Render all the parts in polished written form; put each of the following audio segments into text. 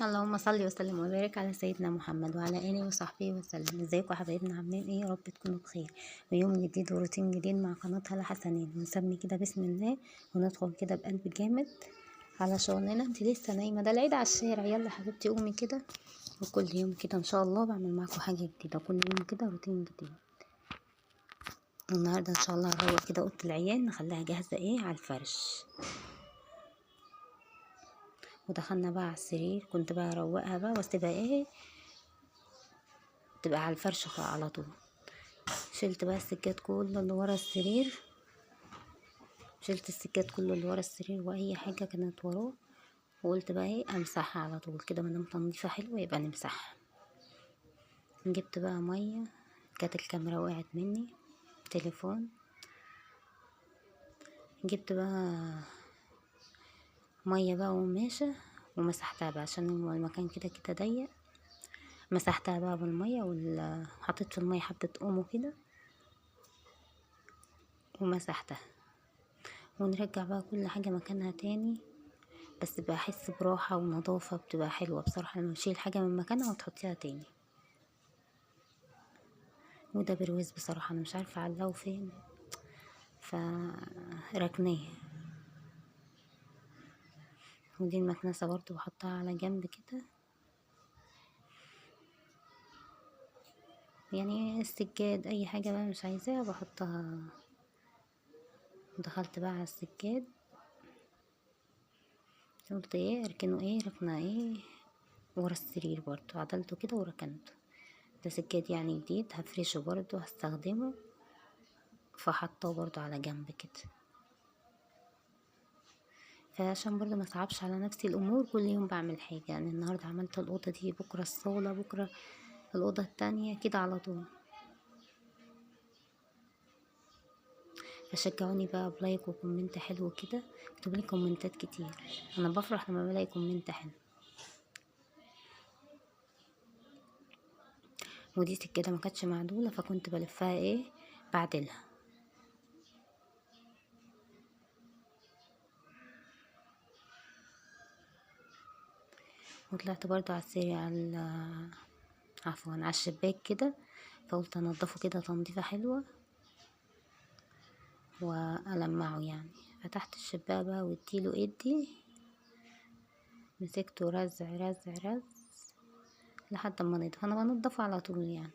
اللهم صل وسلم وبارك على سيدنا محمد وعلى اله وصحبه وسلم. ازيكم يا حبايبنا؟ عاملين ايه؟ يا رب تكونوا بخير. ويوم جديد وروتين جديد مع قناة هلا حسنين. ونسمي كده بسم الله وندخل كده بقلب جامد على شغلنا. انت لسه نايمة؟ ده العيد على الشارع. يلا حبيبتي قومي كده. وكل يوم كده ان شاء الله بعمل معاكم حاجة جديدة، كل يوم كده روتين جديد. النهارده ان شاء الله هروق كده اوضة العيال، نخليها جاهزة ايه على الفرش. ودخلنا بقى على السرير، كنت بقى اروقها بقى واسيبها ايه تبقى على الفرش على طول. شلت بقى السجاد كله اللي ورا السرير، شلت السجاد كله اللي ورا السرير واي حاجة كانت وراه، وقلت بقى ايه امسحها على طول كده، ما دام تنظيفه حلوة يبقى نمسحها. جبت بقى مية، كانت الكاميرا وقعت مني، تليفون. جبت بقى مية بقى وقماشه ومسحتها بقى عشان المكان كده كده ضيق. مسحتها بقى بالمية وحطيت في المية حبه اومو كده ومسحتها. ونرجع بقى كل حاجة مكانها تاني، بس بحس براحة ونظافه، بتبقى حلوة بصراحة لما تشيل حاجة من مكانها وتحطيها تاني. وده برواز بصراحة انا مش عارفه اعلقه فين، فركناه. ودي المكنسة برضو بحطها على جنب كده. يعني السجاد اي حاجة بقى مش عايزاها بحطها. دخلت بقى على السجاد، قلت ايه اركنه ايه ركنه ايه ورا السرير برضو، عدلته كده وركنته. ده سجاد يعني جديد هفرشه برضو هستخدمه، فحطه برضو على جنب كده. فعشان برضو ما صعبش على نفسي الامور، كل يوم بعمل حاجة. يعني النهارده عملت الاوضة دي، بكره الصاله، بكره الاوضة التانية كده على طول. فشجعوني بقى ب like و comment حلو كده، اكتبوا لي كومنتات كتير، انا بفرح لما بلاقي comment حلو. ودي سجادة ما كانتش معدوله، فكنت بلفها ايه بعدلها. وطلعت برضو على السرير، على عفوا على الشباك كده، فقلت انضفه كده تنظيفه حلوة والمعه يعني. فتحت الشباك بقى واديله ادي، مسكته رزع رزع رزع لحد ما نضف. انا بنضفه على طول يعني،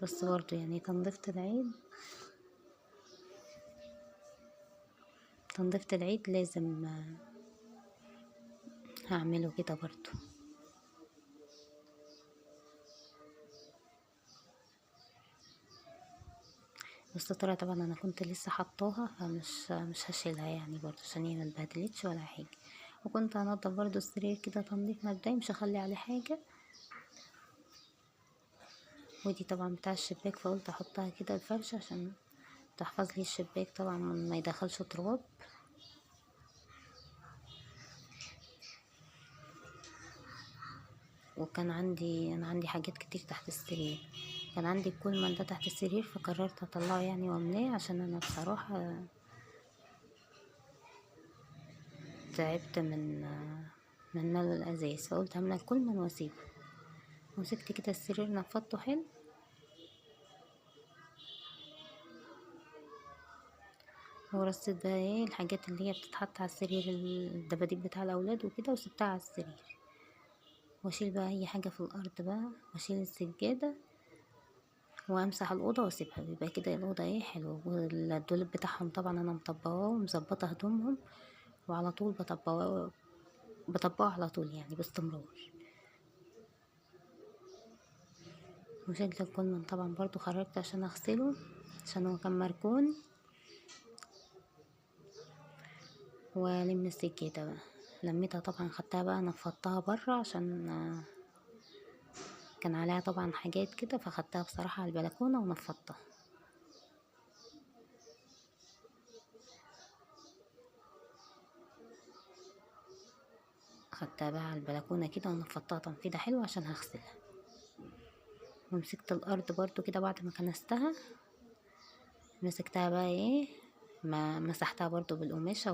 بس برضو يعني تنظيفة العيد، تنظيفة العيد لازم هعمله كده برضو. والستارة طبعا انا كنت لسه حطاها، فمش مش هشيلها يعني برضو عشان هي ما اتبهدلتش ولا حاجة. وكنت هنضف برضو السرير كده تنظيف مبدئي، مش هخلي عليه حاجة. ودي طبعا بتاع الشباك، فقلت احطها كده الفرشة عشان تحفظ لي الشباك طبعا ما يدخلش تراب. وكان عندي انا عندي حاجات كتير تحت السرير، كان عندي الكولمان ده تحت السرير، فقررت اطلعه يعني واملاه، عشان انا بصراحة تعبت من ملو الازاز، فقلت هملى الكولمان واسيبه. مسكت كده السرير نفضته حلو، ورصيت بقى ايه الحاجات اللي هي بتتحط على السرير، الدباديب بتاع الاولاد وكده، وسبتها على السرير. واشيل بقى اي حاجة في الارض بقى، واشيل السجادة وامسح الاوضة واسيبها، بيبقى كده الاوضة ايه حلوة. والدولاب بتاعهم طبعا انا مطبقاه ومظبطه هدومهم، وعلى طول بطبقه على طول يعني باستمرار. وشلت الكولمان طبعا برضو، خرجت عشان اغسله عشان هو كان مركون. والم السجادة بقى، لميتها طبعا، خدتها بقى نفضتها بره عشان كان عليها طبعا حاجات كده، فخدتها بصراحة على البلكونه ونفضتها. خدتها بقى على البلكونه كده ونفضتها تنفيضه حلوة عشان هغسلها. ومسكت الارض برضو كده بعد ما كنستها، مسكتها بقى ايه ما مسحتها برضو بالقماشه